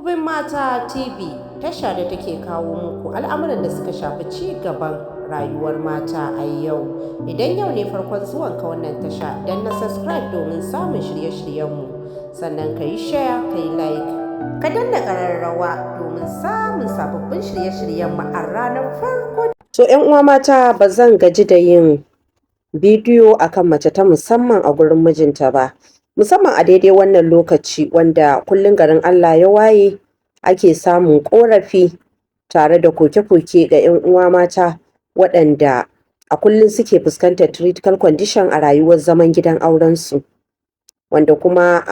Madubin Mata TV, tasha da take kawo muku al'amuran da suka shafi ci gaban rayuwar mata a yau. Idan yau ne farkon zuwanka wannan tasha, danna subscribe domin samun shirye-shiryenmu. Sannan ka yi share, ka yi like, ka danna ƙararrawa domin samun sababbin shirye-shiryenmu a ranar farko. To ‘yan uwa mata, ba zan gaji da yin bidiyo akan mace ta musamman a gurin mijinta ba. Musamman a daidai wannan lokaci wanda kullum garin Allah ya waye ake samun ƙorafi tare da koke-koke ga 'yan uwa mata waɗanda a kullum suke fuskantar critical condition a rayuwar zaman gidan aurensu. Wanda kuma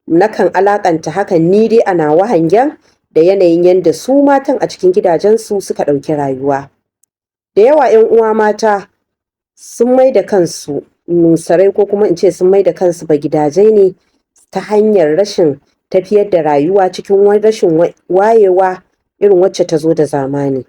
nakan alaƙanta hakan ni dai a nawa hangen da yanayin yanda su matan a cikin gidajensu suka ɗauki rayuwa. Da yawa 'yan uwa mata sun maida kansu nusarai, ko kuma in ce sun maida kansu bagidajai ne ta hanyar rashin tafiyar da rayuwa cikin rashin wayewa irin wacce ta zo da zamani.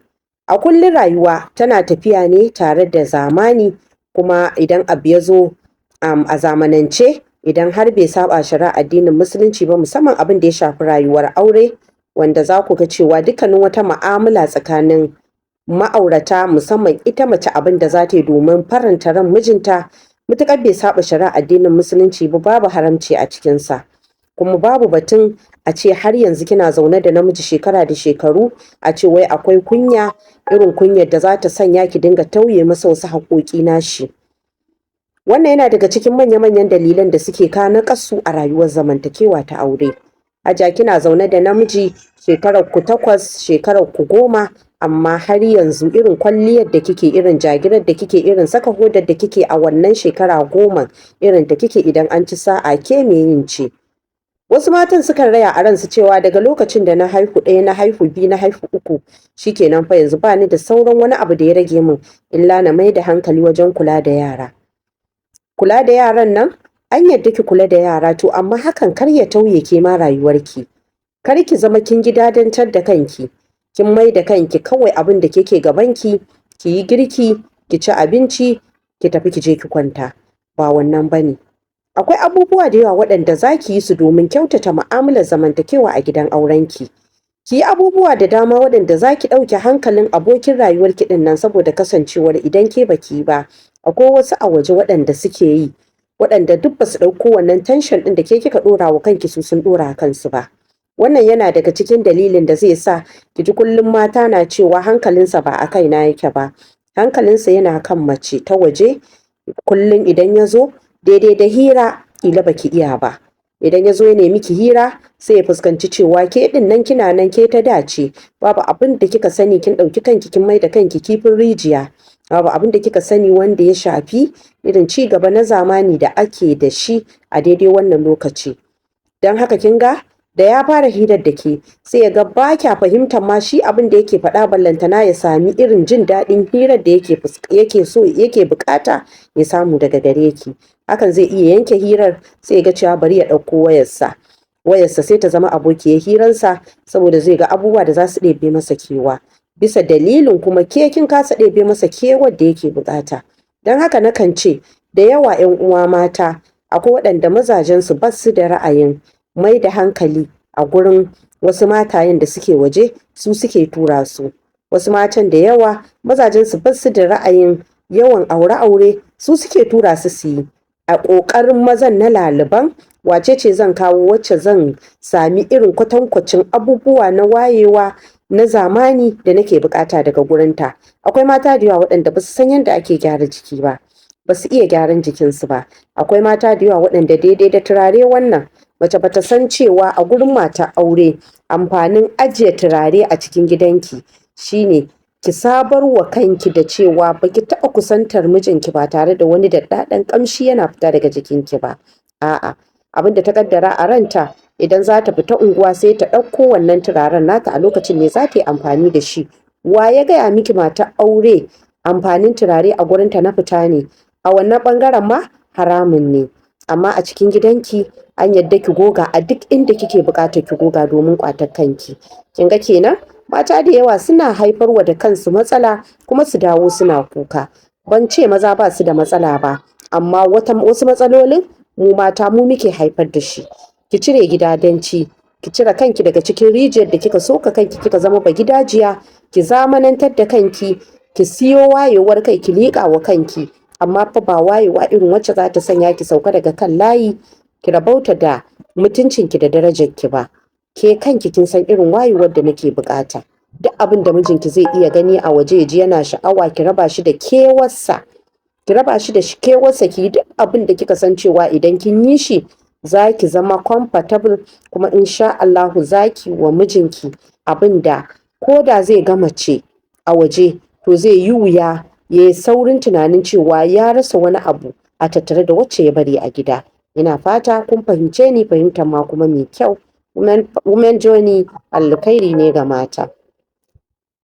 A kullum rayuwa tana tafiya ne tare da zamani, kuma idan abu ya zo a zamanance, idan har bai saɓa shari'ar addinin Musulunci ba, musamman abin da ya shafi rayuwar aure, wanda za ku ga cewa dukkanin wata mu'amala tsakanin ma'aurata, musamman ita mace, abin da za ta yi domin faranta ran mijinta, matuƙar bai saɓa shari'ar addinin Musulunci ba, babu haramci a cikinsa. Kuma babu batun a ce har yanzu kina zaune da namiji shekara da shekaru, a ce wai akwai kunya, irin kunyar da za ta sanya ki dinga tauye masa wasu haƙoƙi nashi. Wannan yana daga cikin manya-manyan dalilan da suke kawo naƙasu a rayuwar zamantakewa ta aure. Hajiya, kina zaune da namiji shekarar ku 8, shekarar ku 10, amma har yanzu irin kwalliyar da kike, irin jagirar da kike, irin saka hodar da kike a wannan shekara 10, irin ta kike idan an ci sa'a ke me yin ce. Wasu matan sukan raya a ransu cewa daga lokacin da na haihu 1, na haihu 2, na haihu 3, shikenan fa yanzu bani da sauran wani abu da ya rage min illa na mai da hankali wajen kula da yara. Kula da yaran nan, an yadda ki kula da yara, to amma hakan kar ya tauye ke ma rayuwarki. Kar ki zama kin gidadantar da kanki, kin mai da kanki kawai abin da kike gabanki, ki yi girki, ki ci abinci, ki tafi ki je ki kwanta. Ba wannan bane. Akwai abubuwa da yawa waɗanda za ki yi su domin kyautata mu'amalar zamantakewa a gidan aurenki. Ki yi abubuwa da dama waɗanda za ki ɗauke hankalin abokin rayuwarki ɗin nan, saboda kasancewar idan ke baki yi ba, akwai wasu a waje waɗanda suke yi, waɗanda duk basu ɗauko wannan tension ɗin da ke kika ɗora wa kanki su sun ɗora kansu ba. Wannan yana daga cikin dalilin da zai sa ki ji kullum mata na cewa hankalinsa ba a kaina yake ba. Hankalinsa yana kan mace ta waje. Kullum idan ya zo daidai da hira ƙila baki iya ba. Idan ya zo ya nemi ki hira, sai ya fuskanci cewa ke ɗin nan kina nan ke ta dace. Babu abin da kika sani, kin ɗauki kanki kin mai da kanki kifin rijiya. Babu abin da kika sani wanda ya shafi irin ci gaba na zamani da ake da shi a daidai wannan lokaci. Don haka kin ga da ya fara hirar da ke, sai ya ga ba kya fahimtar ma shi abin da yake faɗa, ballantana ya sami irin jin daɗin hirar da yake so, yake buƙata ya samu daga gare ki. Hakan zai iya yanke hirar, sai ya ga cewa bari ya ɗauko wayarsa. Wayarsa sai ta zama abokiyar hirarsa, saboda zai ga abubuwa da za su ɗebe masa kewa. Bisa dalilin kuma ke kin kasa ɗebe masa kewar da yake buƙata. Don haka nakan ce da yawa 'yan uwa mata akwai waɗanda mazajensu ba su da ra'ayin mai da hankali a gurin wasu matayen da suke waje, su suke tura su. Wasu matan da yawa mazajensu ba su da ra'ayin yawan aure-aure, su suke tura su su yi. A ƙoƙarin mazan na laliban wace ce zan kawo wacce zan sami irin kwatankwacin abubuwa na wayewa na zamani da nake buƙata daga gurinta. Akwai mata da yawa waɗanda ba su san yadda ake gyara jiki ba, ba su iya gyaran jikinsu ba. Akwai mata da yawa waɗanda daidai da turare wannan mace bata san cewa a gurin mata aure amfanin ajiye turare a cikin gidanki shine ki sabar wa kanki da cewa baki taɓa kusantar mijinki ba tare da wani daɗaɗɗen ƙamshi yana fita daga jikinki ba. A'a, abin da ta kaddara a ranta, idan za ta fita unguwa sai ta ɗauko wannan turaren nata, a lokacin ne za ta yi amfani da shi. Wa ya gaya miki mata aure amfanin turare a gurinta na fita ne? A wannan ɓangaren ma haramun ne. Amma a cikin gidanki an yadda ki goga a duk inda kike buƙatar ki goga domin ƙwatar kanki. Kin ga kenan mata da yawa suna haifarwa da kansu matsala, kuma su dawo suna kuka. Ban ce maza ba su da matsala ba, amma wasu matsalolin mu mata mu muke haifar da shi. Ki cire gidadanci. Ki cire kanki daga cikin rijiyar da kika soka kanki kika zama bagidajiya, ki zamanantar da kanki, ki siyo wayewar kai ki liƙa wa kanki, amma fa ba wayewa irin wacce za ta sanya ki sauka daga kan layi ki rabauta da mutuncinki da darajarki ba. Ke kanki kin san irin wayewar da nake buƙata. Duk abin da mijinki zai iya gani a waje ya ji yana sha'awa, ki raba shi da kewarsa. Ki raba shi da kewarsa, ki yi duk abin da kika san cewa idan kin yi shi za ki zama comfortable, kuma insha Allahu za ki wa mijinki abin da ko da zai ga mace a waje to zai yi wuya ya yi saurin tunanin cewa ya rasa wani abu a tattare da wacce ya bari a gida. Ina fata kun fahimce ni, fahimtar ma kuma mai kyau. Women Journey alkhairi ne ga mata.